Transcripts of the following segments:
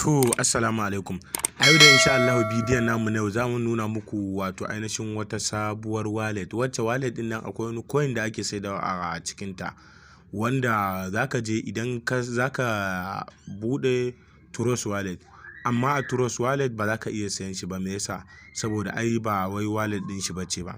To, assalamu alaikum. A yau da insha Allah bidiyon namu na yau za mu nuna muku wato ainihin wata sabuwar wallet, wacce wallet din nan akwai wani coin da ake saidawa a cikinta, wanda zaka je idan ka zaka bude Trust Wallet, amma a Trust Wallet ba za ka iya sayan shi ba. Me yasa? Saboda ai ba wai wallet din shi bace ba.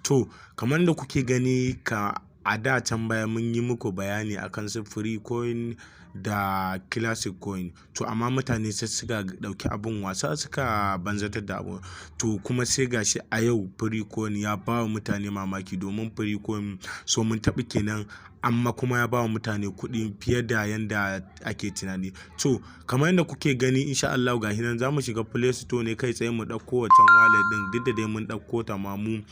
To, kamar da kuke gani, ka a da can baya mun yi muku bayani akan su free coin da classic coin. To, amma mutane sai suka dauki abun wasa, suka banzatar da abu. To, kuma sai gashi a yau free coin ya ba wa mutane mamaki, domin free coin so mun taɓi kenan, amma kuma ya ba wa mutane kuɗi fiye da yanda ake tunani. To, kamar yadda kuke gani, insha Allah gashi nan za mu shiga Play Store ne kai tsaye mu ɗauko wancan wallet ɗin. Duk da dai mun ɗauko ta ma mu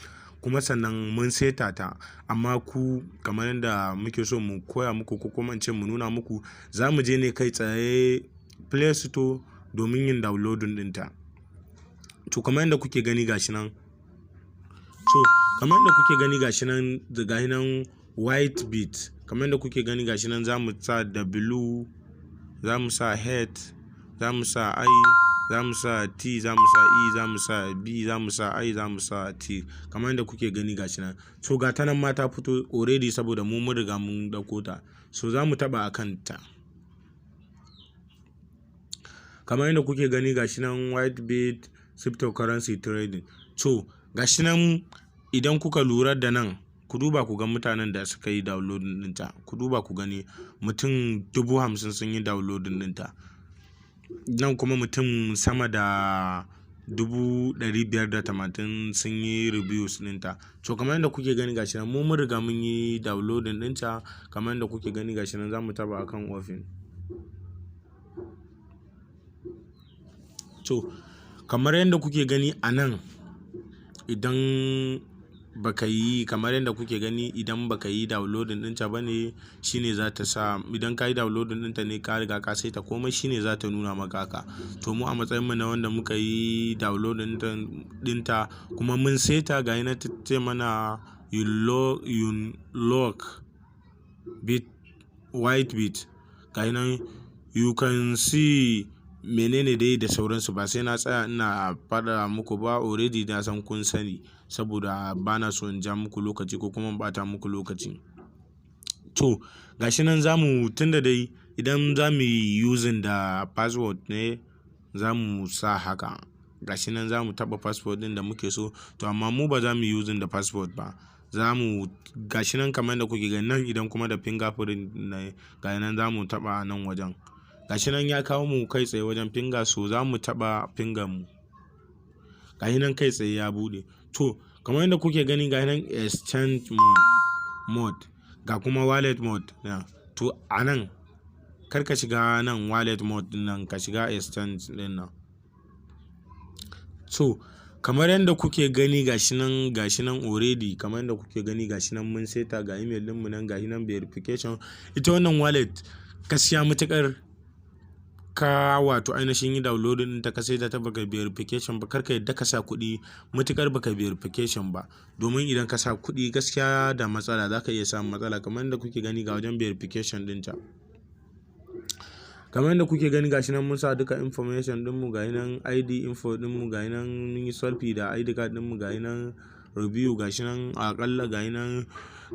kuma sannan mun seta ta, amma ku kamar yadda muke so mu koya muku, ko kuma in ce mu nuna muku, za mu je ne kai tsaye Play Store domin yin downloading ɗinta. To, kamar yadda kuke gani, gashi nan. To, kamar yadda kuke gani, gashi nan, gashi nan White Bit. Kamar yadda kuke gani, gashi nan, za mu sa W, za mu sa H, za mu sa I, za mu sa T, za mu sa E, za mu sa B, za mu sa I, za mu sa T. Kamar yadda kuke gani, gashi nan. So ga ta nan ma ta fito already, saboda mu mun riga mun dauko ta. So za mu taba akan ta. Kamar yadda kuke gani, gashi nan, White Bit cryptocurrency trading. To, gashi nan, idan kuka lura da nan, ku duba ku ga mutanen da suka yi downloading ɗinta. Ku duba ku gani, mutum 50,000 sun yi downloading ɗinta. Nan kuma mutum sama da 580,000 sun yi reviews ɗinta. To, kamar yadda kuke gani, gashi nan, mu mun riga mun yi downloading ɗinta. Kamar yadda kuke gani, gashi nan, za mu taba akan open. To, kamar yadda kuke gani a nan, idan baka yi, kamar yadda kuke gani, idan baka yi downloading ɗinta ba ne shine za ta sa. Idan ka yi downloading ɗinta ne, ka riga ka saita komai, shine za ta nuna maka haka. To, mu a matsayin mu na wanda muka yi downloading ɗinta kuma mun saita, ga nan ta ce mana you unlock bit White Bit. Ga nan, you can see menene dai da sauransu, ba sai na tsaya ina faɗa muku ba, already na san kun sani, saboda ba na so in ja muku lokaci ko kuma in ɓata muku lokaci. To, gashi nan, zamu, tunda dai idan za mu yi using da password ne, za mu sa haka. Gashi nan, za mu taɓa password ɗin da muke so. To, amma mu ba za mu yi using da password ba. Za mu, gashi nan, kamar yadda kuke gani nan, idan kuma da fingerprint ne, ga nan za mu taɓa nan wajen. Gashi nan ya kawo mu kai tsaye wajen finger, so za mu taɓa finger mu. Gashi nan kai tsaye ya buɗe. To, kamar yadda kuke gani, ga nan exchange mode, ga kuma wallet mode. To, a nan kar ka shiga nan wallet mode ɗin nan, ka shiga exchange ɗin nan. So kamar yadda kuke gani, gashi nan, gashi nan already, kamar yadda kuke gani, gashi nan mun seta, ga email ɗinmu nan, gashi nan verification. Ita wannan wallet gaskiya matuƙar ka wato ainihin yi downloading ɗinta, ka saita ta, baka verification ba, kar ka yadda ka sa kuɗi matuƙar baka verification ba, domin idan ka sa kuɗi gaskiya da matsala, za ka iya samun matsala. Kamar yadda kuke gani, ga wajen verification ɗinta. Kamar yadda kuke gani, gashi nan mun sa duka information ɗinmu, ga nan ID info ɗinmu, ga nan mun yi selfie da ID card ɗinmu, ga nan review, gashi nan aƙalla, ga nan,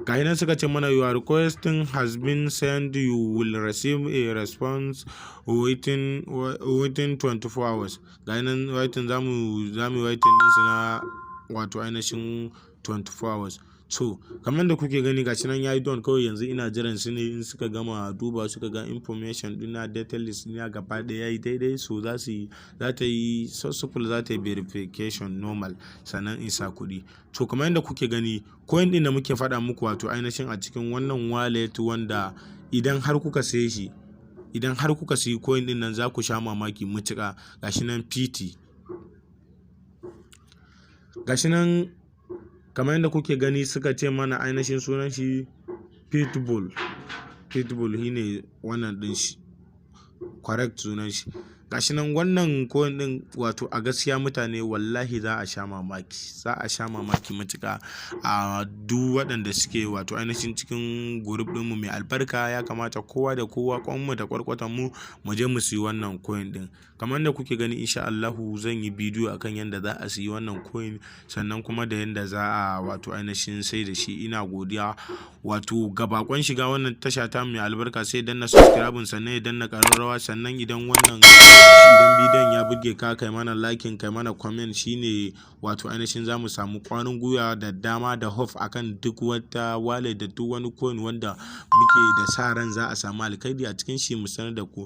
ga nan suka ce mana, "Your requesting has been sent. You will receive a response within 24 hours." Ga nan waiting, zamu waiting ɗinsu na wato ainihin 24 hours. So kamar da kuke gani, gashi nan yayi done. Kawai yanzu ina jiran su ne, in suka gama duba, suka ga information ɗina, details ɗina gaba ɗaya yayi daidai, so za su yi, za ta yi successful, za ta yi verification normal, sannan in sa kuɗi. To, kamar yadda kuke gani, coin ɗin da muke faɗa muku, wato ainihin a cikin wannan wallet, wanda idan har kuka saye shi, idan har kuka sayi coin ɗin nan, za ku sha mamaki matuƙa. Gashi nan PT, gashi nan, kamar yadda kuke gani, suka ce mana ainihin sunan shi Pitbull. Pitbull shine wannan ɗin shi, correct sunan shi. Gashi nan wannan coin din, wato a gaskiya mutane, wallahi za a sha mamaki, za a sha mamaki matuƙa. A duk waɗanda suke wato ainihin cikin group ɗinmu mai albarka, ya kamata kowa da kowa, kwanmu da kwarkwatan mu, mu je mu siyi wannan coin din. Kamar da kuke gani, insha Allahu zan yi bidiyo akan yadda za a siyi wannan coin, sannan kuma da yadda za a wato ainihin sai da shi. Ina godiya. Wato ga bakon shiga wannan tasha ta mai albarka, sai danna subscribe, sannan ya danna ƙararrawa. Sannan idan bidiyon ya burge ka, kai mana liking, kai mana comment. Shine wato ainihin za mu samu ƙwarin gwiwa da dama da hope akan duk wata wallet da duk wani coin wanda muke da sa ran za a samu alkhairi a cikin shi, mu sanar da ku.